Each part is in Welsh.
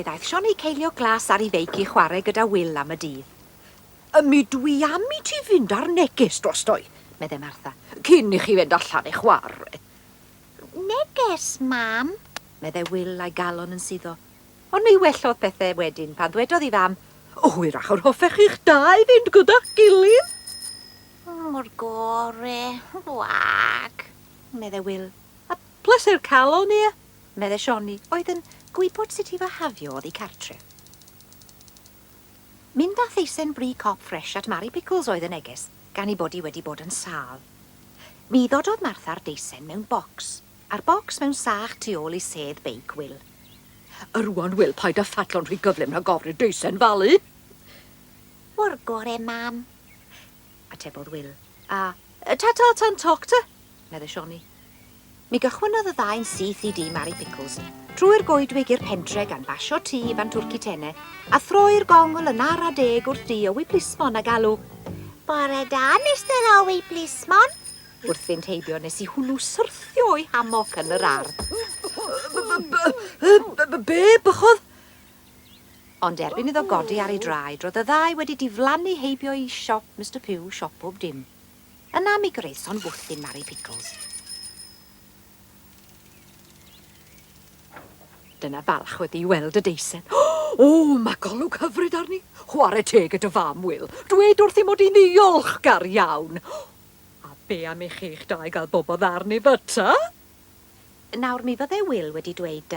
fe ddaeth Sioni Ceiliog Glas ar ei feic i chwarae gyda Wil am y dydd. Mi dwi am i ti fynd ar neges drostoi, medde Martha, cyn i chi fynd allan i chwarae. Neges, mam? Medde Wil a'i galon yn suddo. Ond mi wellodd pethe wedyn pan ddwedodd ei fam, O, hwyrach yr hoffech chi'ch dau fynd gyda'ch gilydd? Mor gore, gwag, medde Wil. A pleser calon, ie, medde Sioni, oedd yn gwybod sut i fahafio oddi cartref. Mynd â theisen bri cop ffresh at Mari Pickles oedd y neges, gan ei bod hi wedi bod yn sâl. Mi ddododd Martha'r deisen mewn bocs, a'r bocs mewn sach tu ôl i sedd beic Wil. A rŵan, Wil, paid â phadlo'n rhy gyflym rhag ofn i'r deisen falu! O'r gore, mam. Atebodd Wil. A, Ta-ta tan toc, te! medde Sioni. Mi gychwynnodd y ddau'n syth i dŷ Mari Pickles, trwy'r goedwig i'r pentre gan basio tŷ Ifan Twrci Tene, a throi'r gongl yn ara deg wrth dŷ Owi Plismon a galw, Bore da, Mister Owi Plismon! Wrth fynd heibio nes i hwnnw syrthio o'i hamoc yn yr ardd. Be, bychodd? Ond erbyn iddo godi ar ei draed, roedd y ddau wedi diflannu heibio i siop Mister Pugh, siop bob dim. Yna mi greson fwthyn Mari Pickles. Dyna falch oedd hi weld y deisen. O, mae golwg hyfryd arni! Chware teg i dy fam, Wil. Dwed wrthi mod i'n ddiolchgar iawn. A be am i chi'ch dau gael bob o ddarn i fyta? Nawr mi fydde Wil wedi dweud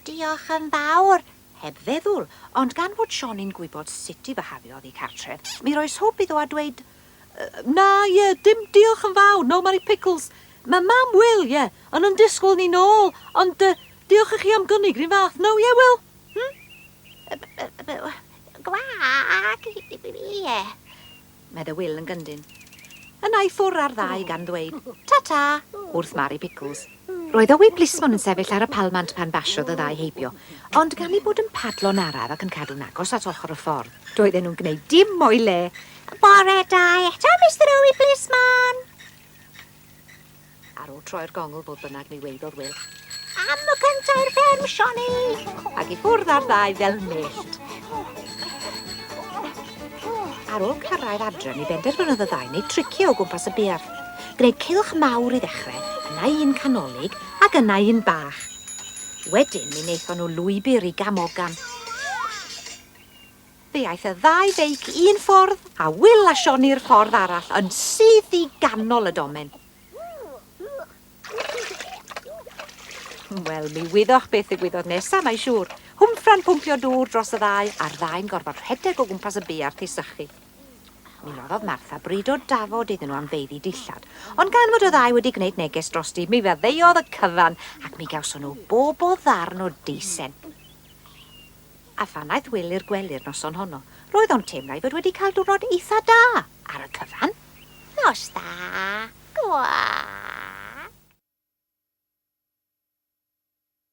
Diolch yn fawr, heb feddwl, ond gan fod Sioni'n gwybod sut i fyhafio oddi cartref, mi roes hwb iddo a dweud Na, ie, dim diolch yn fawr, no Mari Pickles. Mae mam Wil, ie, yn yn disgwyl ni nôl, ond yy diolch i chi am gynnig 'run fath. No, ie, Wil? Hm? Gwag, ie. Medde Wil yn gyndyn. Yna i ffwr â'r ddau gan ddweud, Ta-ta, wrth Mari Pickles. Roedd Owi Plismon yn sefyll ar y palmant pan basiodd y ddau heibio, ond gan eu bod yn padlo'n araf ac yn cadw'n agos at ochr y ffordd, doedden nhw'n gwneud dim o'i le. Bore da eto, Mister Owi Plismon! Ar ôl troi'r gongl, fodd bynnag, mi waeddodd Wil. Am y cynta i'r fferm, Sioni! Ac i ffwrdd â'r ddau fel mellt. Ar ôl cyrraedd adre, mi benderfynodd y ddau wneud triciau o gwmpas y buarth. Gwneud cylch mawr i ddechrau, yna un canolig, ac yna un bach. Wedyn mi wnaethon nhw lwybr i gam ogam. Fe aeth y ddau feic un ffordd a Wil a Sioni'r ffordd arall yn syth i ganol y domen. Wel, mi wyddoch beth ddigwyddodd nesa, mae'n siŵr. Hwmffran pwmpio dŵr dros y ddau, a'r ddau'n gorfod rhedeg o gwmpas y buarth i sychu. Mi roddodd Martha bryd o dafod iddyn nhw am feiddi dillad, ond gan fod y ddau wedi gwneud neges drosti, mi faddeuodd y cyfan, ac mi gawson nhw bob o ddarn o deisen. A phan aeth Wil i'r gwely'r noson honno, roedd o'n teimlo ei fod wedi cael diwrnod eitha da, ar y cyfan. Nos dda.